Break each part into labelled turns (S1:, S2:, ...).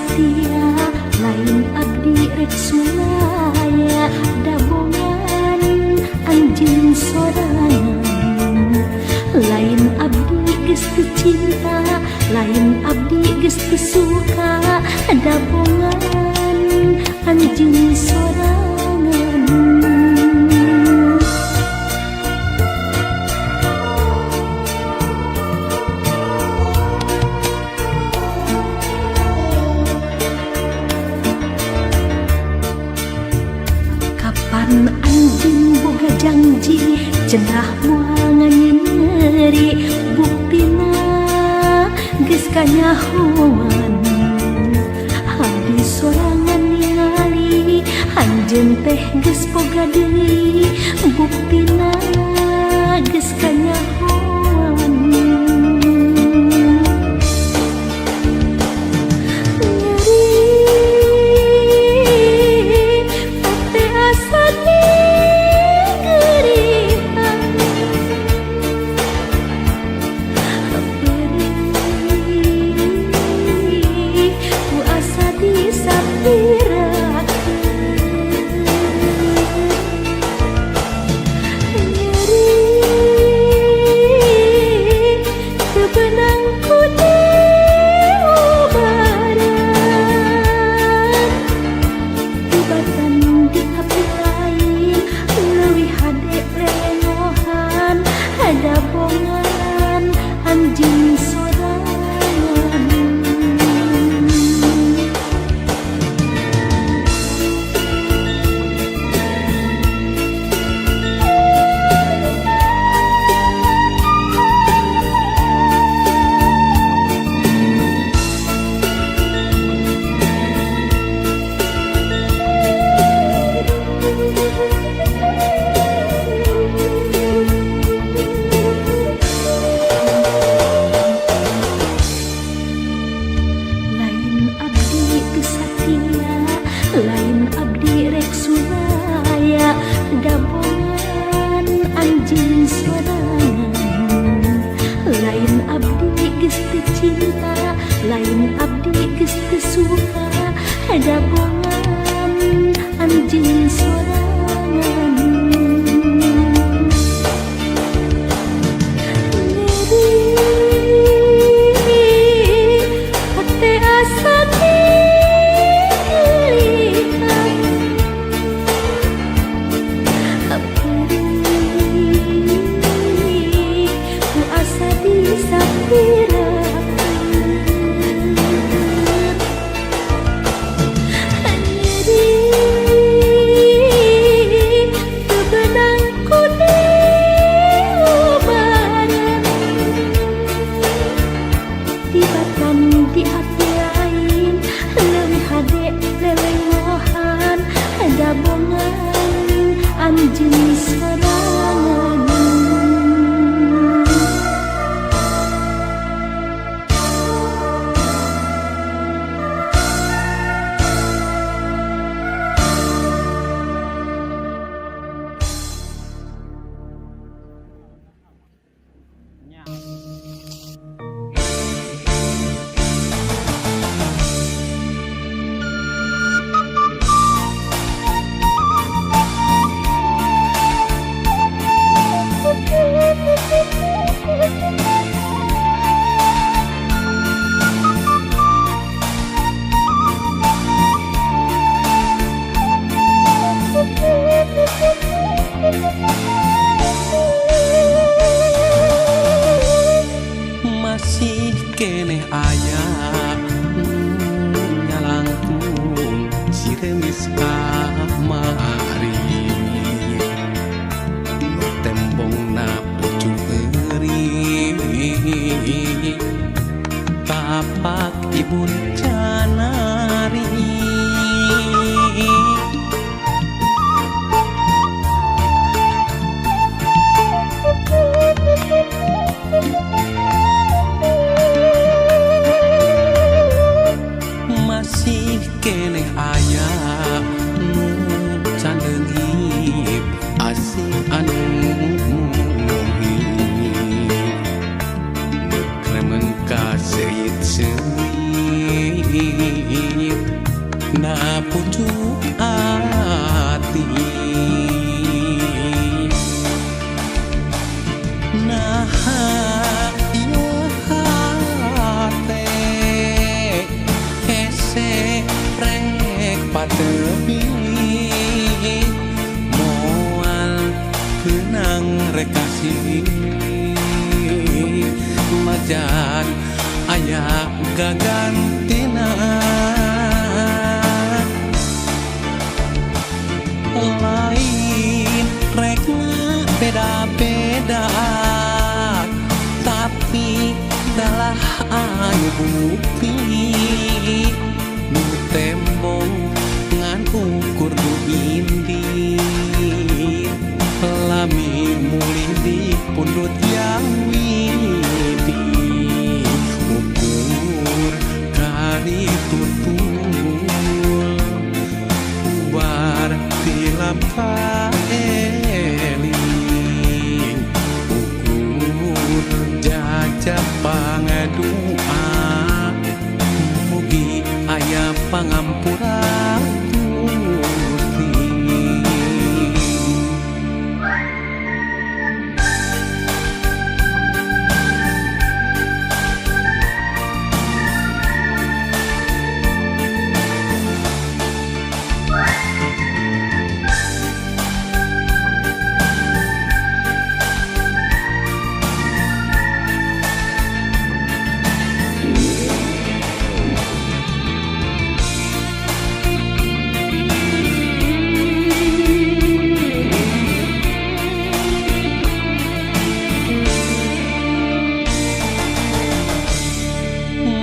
S1: satia lain abdi rek sulaya dabongan anjeun sorangan lain abdi geus teu cinta lain abdi geus teu suka dabongan anjeun sorangan. Kapan anjeun boga janji cenah moal nganyeri buktina geus kanyahoan abdi sorangan ningali anjeun teh geus boga deui buktina geus kanyahoan. Lain abdi rek sulaya dabongan anjeun sorangan lain abdi geus teu cinta lain abdi geus teu suka dabongan anjeun sorangan. Nyeri hate asa di hati lain leuwih hade lelengohan dabongan anjeun sorangan.
S2: Masih keneh aya nyalangkung si remis kamari nu tembongna pucung euri tapak ibun canari. Masih keneh aya nu can leungit asing anu muhib kremen ka seuit-seuit. na pucuk ati. Nah ieu hate hese rek patebi moal keunang rek kasih majan aya gagantina. Lain rek beda-beda tapi dalah anu bukti nu tembong ngan ukur nu indi lami mulih di pundut yang widi ukur kari tutul ubar tilap kaeling ukur jajah pangadua mugi aya pangampura Gusti.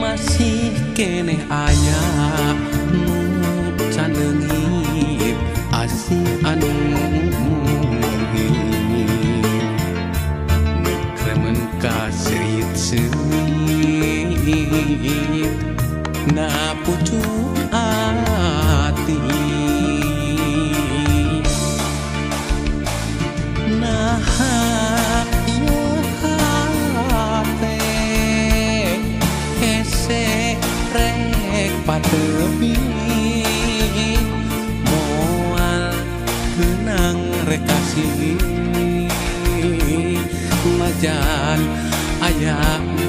S2: Masih keneh aya nu can leungit asih anu murhit nekremen ka serit-serit na pucuk ati. Nah ieu hate hese rek patebi moal keunang rek kasih majan aya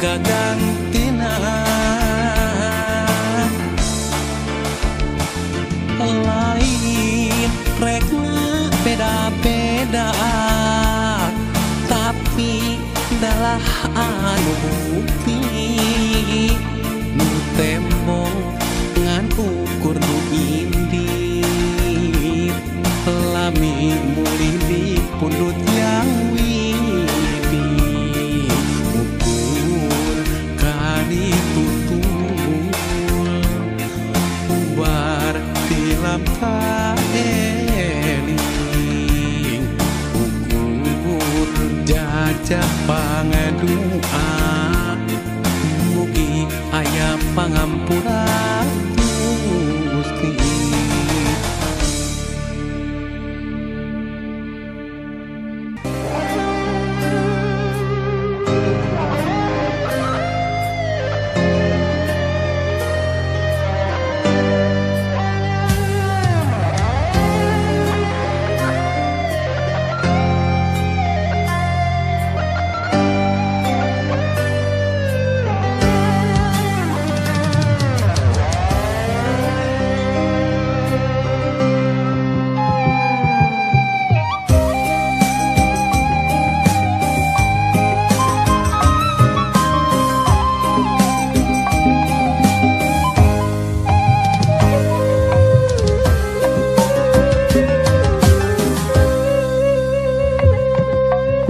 S2: gagantina. Lain rek beda-beda tapi dalah anu bukti nu tembong ngan ukur nu indi lami mulih di pundut yang widi ukur kari tutul ubar tilap kaeling ukur jajah pangadua mugi aya pangampura Gusti.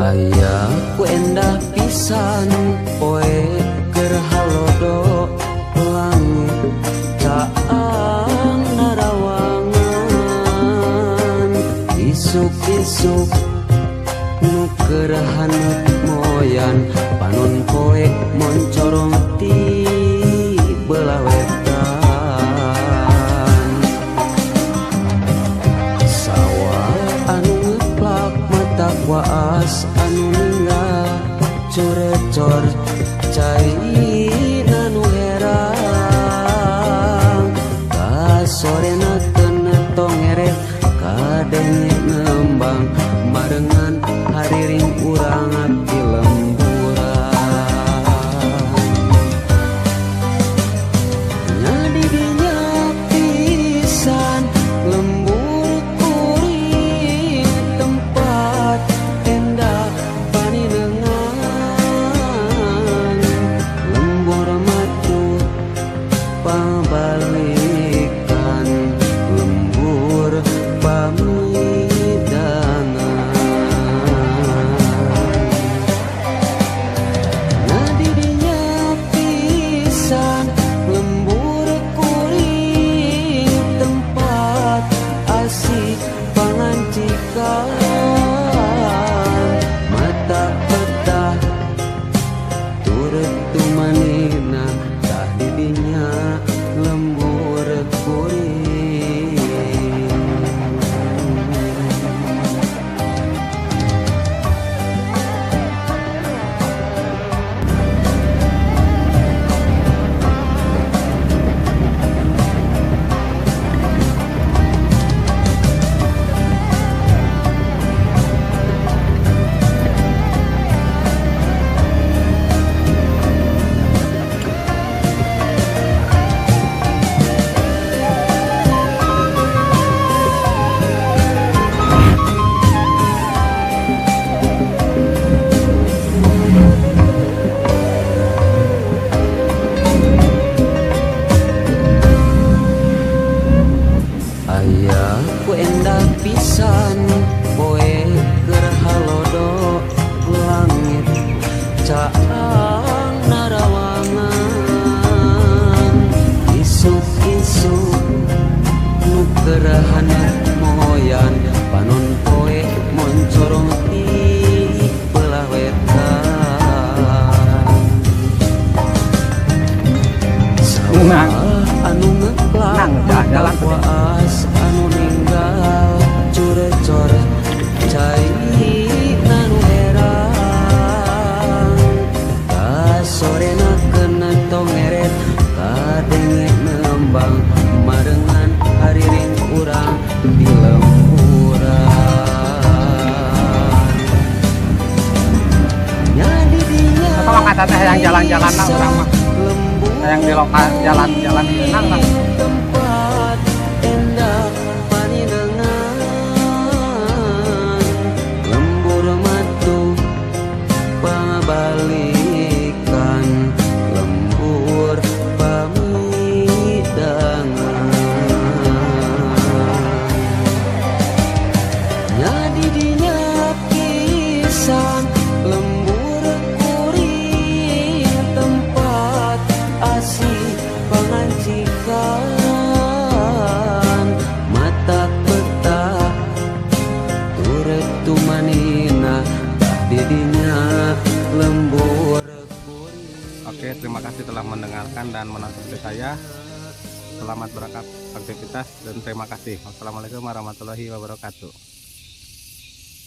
S3: Aya ku endah pisan poe keur halodo langit caang narawangan isuk-isuk nu keur haneut moyan panon poe moncorong ti belah wetan sawah anu ngeplak mata waas anu ninggal corecor cai nanu herang kasorena.
S4: Tenang, jalan-jalan.
S3: Waas anu ninggal curecor cai nanu herang kasorena kena tongeret kadenge nembang marengan hariring urang di lemburan nya di dinya.
S4: Atau kata teh yang jalan-jalan lah urang mah. Yang di lokal jalan-jalan di lah.
S3: Tempat endah paninengan lembur matu pangabalikan lembur pamidangan nya di dinya pisan lembur kuring tempat asih pangancikan mata peta turut tumanina tah di dinya lembur.
S4: Oke, terima kasih telah mendengarkan dan menonton video saya. Selamat beraktivitas dan terima kasih. Wassalamualaikum warahmatullahi wabarakatuh.